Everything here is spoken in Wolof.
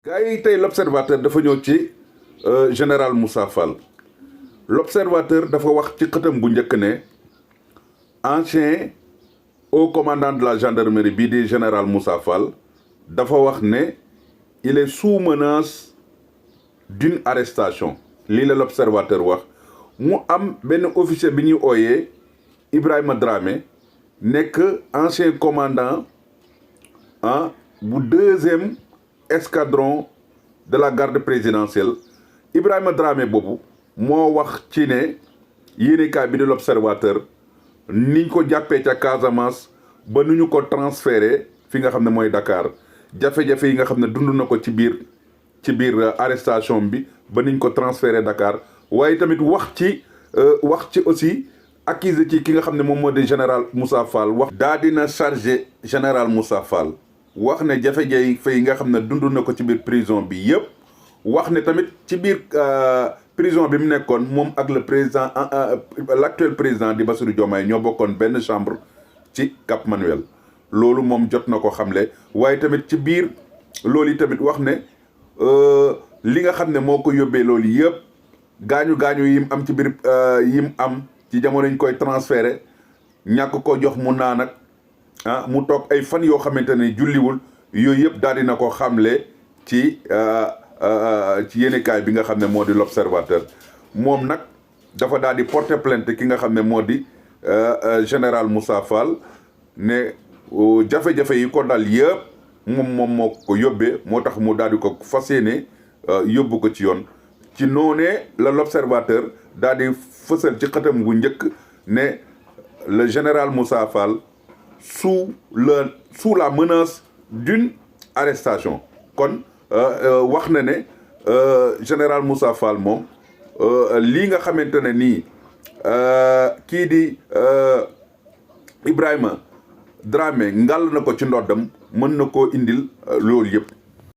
gars yi tey l'observateur dafa ñëw ci général Moussa Fall l'observateur dafa wax ci xëtam bu njëkk ne ancien haut commandant de la gendarmerie bii di général Moussa Fall dafa wax ne il est sous menace d'une arrestation lii la l'observateur wax mu am benn officier bi ñuy ooyee Ibrahima Dramé nekk ancien commandant bu deuxième escadron de la garde présidentielle Ibrahima Dramé boobu moo wax ci ne yéenekaay bi di l'observateur niñ ko jàppee ca Casamance ba nu ñu ko transféré fi nga xam ne mooy Dakar jafe-jafe yi nga xam ne dund na ko ci biir arrestation bi ba niñ ko transféré Dakar waaye tamit wax ci aussi accusé ci ki nga xam ne moom moo di général Moussa Fall wax daa dina chargé général Moussa Fall wax ne jafe-jafe yi nga xam ne dund na ko ci biir prison bi yëpp wax ne tamit ci biir prison bi mu nekkoon moom ak le président l'actuel président di Bassirou Diomaye ñoo bokkoon benn chambre ci Cap Manuel loolu moom jot na ko xamle waaye tamit ci biir loolu yi tamit wax ne li nga xam ne moo ko yóbbee loolu yëpp gaañu yim am ci biir yim am ci jamono ñu koy transféré ñàkk ko jox mu naan ak mu toog ay fan yoo xamante ne julliwul yooyu yëpp daal dina ko xamle ci yéenekaay bi nga xam ne moo di l'observateur moom nag dafa daal di porter plainte ki nga xam ne moo di général Moussa Fall ne jafe-jafe yi ko dal yëpp moom moo ko yóbbee moo tax mu daal di ko fas yéene yóbbu ko ci yoon ci noonee la l'observateur daal di fësal ci xëtam gu njëkk ne le général Moussa Fall sous la menace d'une arrestation kon wax na ne général Moussa Fall moom lii nga xamante ne nii kii di Ibrahima Dramé ngàll na ko ci ndoddam mën na koo indil loolu yëpp